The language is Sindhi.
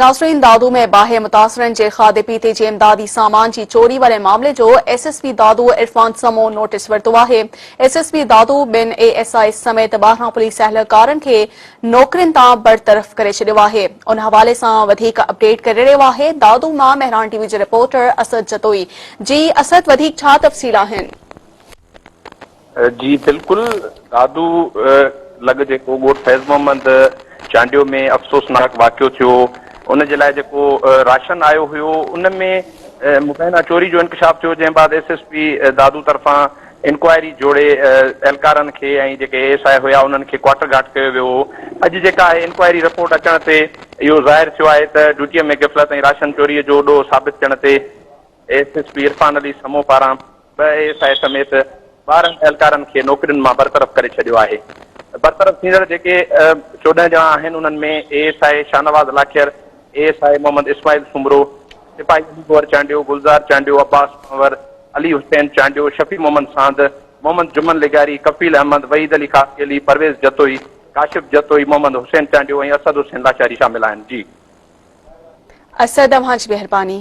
ناظرين دادو ۾ باهه متاثرن جي کاڌي پيتي جي امدادي سامان جي چوري واري معاملي جو S S P Dadu Irfan Samoon notice ورتو آهي. ايس ايس پي دادو ٻن اي ايس I سميت 12 پوليس اهلڪارن کي نوڪرين تان برطرف ڪري ڇڏيو آهي. ان حوالي سان وڌيڪ اپڊيٽ ڪري رهيو آهي دادو مان مهراڻ ٽي وي جو رپورٽر اسد جتوئي. جي اسد وڌيڪ ڇا تفصيل آهن؟ جي بلڪل دادو لڳ جيڪو ڳوٺ فيض محمد چانڊيو ۾ افسوسناڪ واقعو ٿيو ان جي لاء جيڪو راشن آيو هيو ان ۾ مبينا چوري جو انڪشاف ٿيو جنهن بعد ايس ايس پي دادو طرفان انڪوائري جوڙي اهلڪارن کي ۽ جيڪي اي ايس I هيا انهن کي ڪوارٽر گهاٽ ڪيو ويو هو اڄ جيڪا آهي انڪوائري رپورٽ اچڻ تي اهو ظاهر ٿيو آهي ته ڊيوٽي ۾ غفلت ۽ راشن چوري جو ڏوهه ثابت ٿيڻ تي S S P Irfan Ali Samoon پاران ٻه اي ايس I سميت 12 اهلڪارن کي نوڪرين مان برطرف ڪري ڇڏيو آهي. برطرف ٿيندڙ جيڪي 14 ڄڻا آهن انهن ۾ A S I Shahnawaz Lakhair, A S I Muhammad Ismail Soomro, سپاهي علي گوهر چانڊيو، گلزار چانڊيو، عباس پنهور، علي حسين چانڊيو، شفيع محمد ساند، محمد جمن لغاري، ڪفيل احمد، وحيد علي خاصخيلي، پرويز جتوئي، ڪاشف جتوئي، محمد حسين چانڊيو ۽ اسد حسين لاشاري شامل آهن. جي. اسد اوهان جي مهرباني.